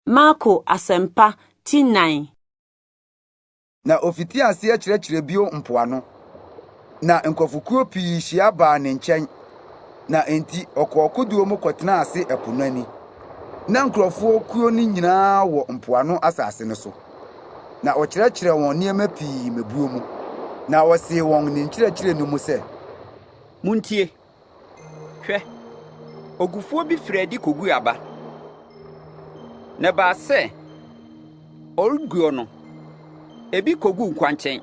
Marko Asɛmpa ti nan. Na ofitii aseɛ kyerɛkyerɛɛ bio mpoano. Na nkurɔfokuo pii hyia baa ne nkyɛn, na enti ɔkɔɔ kodoɔ mu kɔtenaa ase ɛpo no ani. Na nkurɔfoɔ kuo no nyinaa wɔ mpoano asase no so. Na ɔkyerɛkyerɛɛ wɔn nneɛma pii mmebuo mu, na ɔsee wɔn ne nkyerɛkyerɛ no mu sɛ. Muntie! Hwɛ, ogufoɔ bi firii adi kɔguu aba. Na ɛbaa sɛ ɔreguo no, ebi kɔguu kwankyɛn,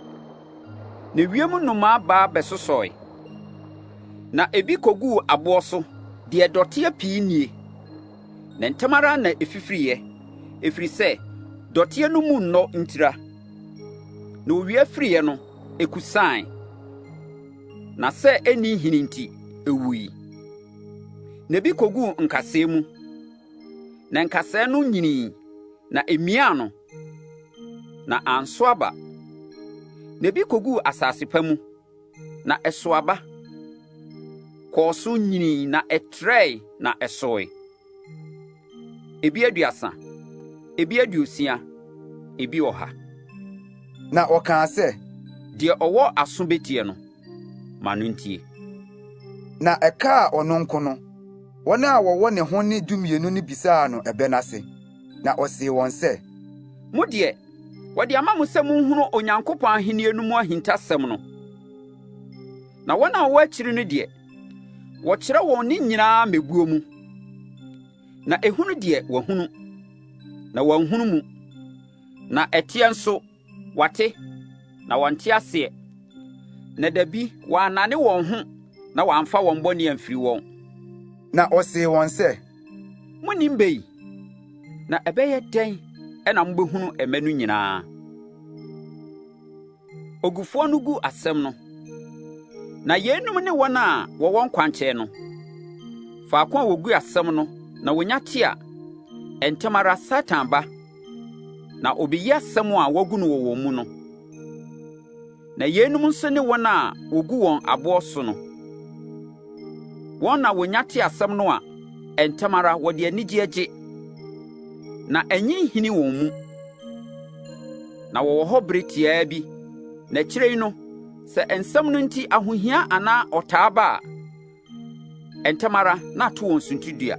na wiem nnomaa ba bɛsosɔe. Na ebi kɔguu aboɔ so, deɛ dɔteɛ pii nnie, na ntɛm ara na ɛfifiriiɛ, ɛfiri sɛ dɔteɛ no mu nnɔ ntira. Na owia firiiɛ no, ɛkusae. Na sɛ enni nhini nti, ewui. Na ebi koguu nkasɛɛ mu, na nkasɛɛ no nyinii, na emiaa no, na anso aba. Na ebi koguu asase pa mu, na ɛsoo aba, kɔɔ so nyinii na ɛtrɛe na ɛsoe. Ebi aduasa, ebi aduosia, ebi ɔha. Na ɔkaa sɛ. Deɛ ɔwɔ aso bɛtie no, ma no ntie. Na ɛkaa ɔno nko no, wɔn a wɔwɔ ne ho ne Dumienu no bisaa no ɛbɛ no ase. Na ɔsee wɔn sɛ. Mo deɛ, wɔde ama mo sɛ monhunu Onyankopɔn ahennie no mu ahintasɛm no, na wɔn a wɔwɔ akyiri no deɛ, wɔkyerɛ wɔn ne nyinaa mmebuo mu. Na ehunu deɛ wɔahunu, na wɔanhunu mu, na ɛteɛ nso, wɔate, na wɔnte aseɛ, na dabi wɔannane wɔn ho na wɔamfa wɔn bɔne amfiri wɔn. Na ɔsee wɔn sɛ, Monnim bɛ yi? Na ɛbɛyɛ dɛn na mobɛhunu mmɛ no nyinaa? Ogufoɔ no gu asɛm no. Na yeinom ne wɔn a wɔwɔ nkwankyɛn no, faako a wɔgu asɛm no na wɔnya te a, ntɛm ara Satan ba, na ɔbɛyi asɛm a wɔagu no wɔ wɔn mu no. Na yeinom nso ne wɔn a wɔgu wɔn aboɔ so no. Wɔn na wɔnya te asɛm no a, ntɛm ara wɔde anigyeɛ gye, na ɛnnye nhini wɔn mu. Na wɔwɔ hɔ bere tiaa bi, na akyire yi no, sɛ nsɛm no nti ahohia anaa ɔtaa ba a, ntɛm ara na ato wɔn suntidua.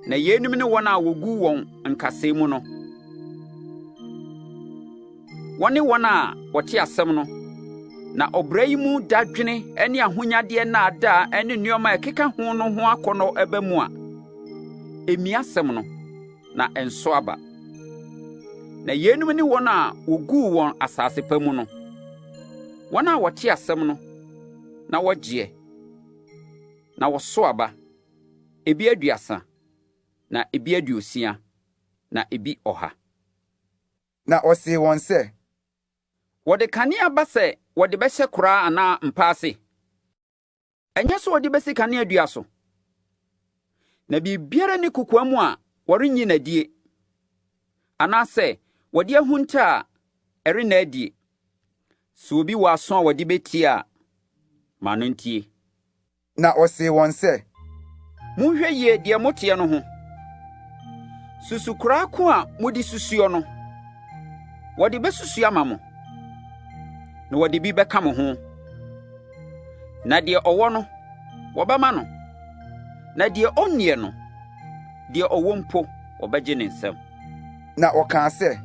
Na yeinom ne wɔn a wɔgu wɔn nkasɛɛ mu no. Wɔne wɔn a wɔte asɛm no, na ɔbra yi mu dadwene ne ahonyadeɛ nnaadaa ne nneɛma a ɛkeka ho no ho akɔnnɔ ba mu a, emia asɛm no. na ɛnso aba. Na yeinom ne wɔn a wɔguu wɔn asase pa mu no, wɔn a wɔte asɛm no na wɔgyeɛ, na wɔso aba, ebi aduasa, na ebi aduosia, na ebi ɔha. Na ɔsee wɔn sɛ. Wɔde kanea ba sɛ wɔde bɛhyɛ koraa anaa mpa ase? Ɛnyɛ sɛ wɔde bɛsi kaneadua so. Na biribiara nni kokoam a wɔrenyi no adie, anaasɛ wɔde ahunta a ɛrenna adie. Sɛ obi wɔ aso a wɔde bɛtie a, ma no ntie. Na ɔsee wɔn sɛ. Monhwɛ yie deɛ moteɛ no ho. Susukoraa ko a mode susuo no, wɔde bɛsusu ama mo, na wɔde bi bɛka mo ho. Na deɛ ɔwɔ no, wɔbɛma no, na deɛ ɔnnie no, deɛ ɔwɔ mpo, wɔbɛgye ne nsam. Na ɔkaa sɛ.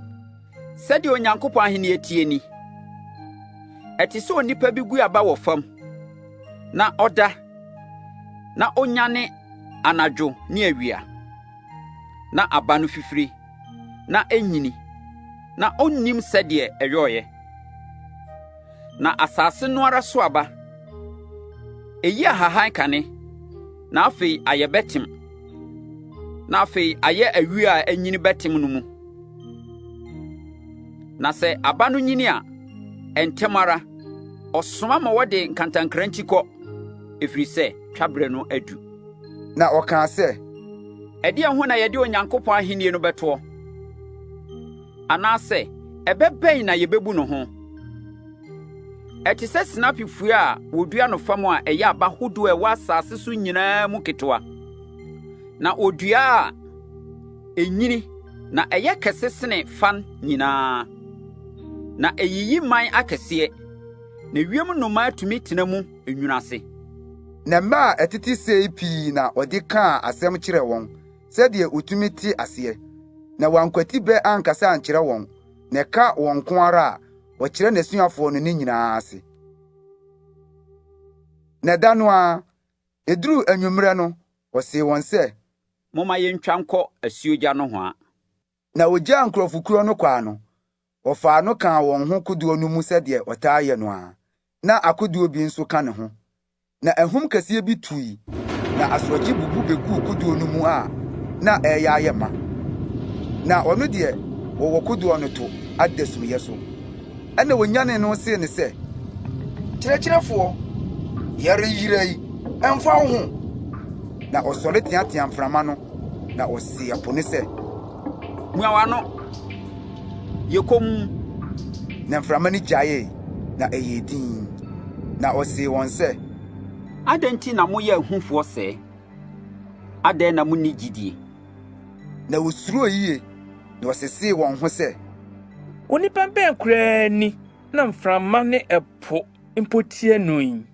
Sɛdeɛ Onyankopɔn ahennie teɛ ni, Ɛte sɛ onipa bi gu aba wɔ fam, na ɔda, na ɔnyane anadwo ne awia, na aba no fifiri, na ɛnyini, na ɔnnim sɛdeɛ ɛyɔeɛ. Na asase no ara so aba. Eyi ahahan kane, na afei ayɛ bɛtem, na afei ayɛ ayuo a anyini bɛtem no mu. Na sɛ aba no nyini a, ntɛm ara ɔsoma ma wɔde nkantankrankyi kɔ, ɛfiri sɛ twaberɛ no adu. Na ɔkaa sɛ, Ɛdeɛn ho na yɛde Onyankopɔn ahennie no bɛtoɔ? Anaasɛ ɛbɛ bɛn na yɛbɛbu no ho? Ɛte sɛ sinapi fua a wɔdua no fam a ɛyɛ aba hodoɔ a ɛwɔ asase so nyinaa mu ketewa. Na wɔdua a, Ɛnyini, na ɛyɛ kɛse sene fan nyinaa, na ɛyiyi mman akɛseɛ, na wiem nnomaa tumi tena mu nwunu ase. Na mmɛ a ɛtete sei pii na ɔde kaa asɛm kyerɛɛ wɔn, sɛdeɛ wotumi te aseɛ. Na wankwati bɛ ankasa ankyerɛ wɔn, na ɛka wɔn nko ara a, ɔkyerɛ n'asuafoɔ no ne nyinaa ase. Na da no ara, eduruu anwummerɛ no, ɔsee wɔn sɛ, Momma yentwa nkɔ asuogya nohoa. Na ogyaa nkurɔfokuo no kwaa no, wɔfaa no kaa wɔn ho kodoɔ no mu sɛdeɛ ɔtaa yɛ no ara. Na akodoɔ bi nso ka ne ho. Na ahum kɛseɛ bi tui, na asorɔkye bubu beguu kodoɔ no mu a na ɛreyɛ ayɛ ma. Na ɔno deɛ, wɔwɔ kodoɔ no to ada sumiiɛ so. Ɛnna wɔnyanee no see no sɛ, Kyerɛkyerɛfoɔ, yɛreyera yi, ɛmfa wo ho? Na ɔsɔre teateaa mframa no, na ɔsee ɛpo no sɛ, Mua w'ano! Yɛ komm! Na mframa no gyaee, na ɛyɛɛ dinn. Na ɔsee wɔn sɛ, Adɛn nti na moyɛ ahufoɔ sɛɛ? Adɛn na munni gyidie? Na wosuroo yiye, na wɔsesee wɔn ho sɛ, Onipa bɛn koraa ni na mframa ne ɛpo mpo tie no yi?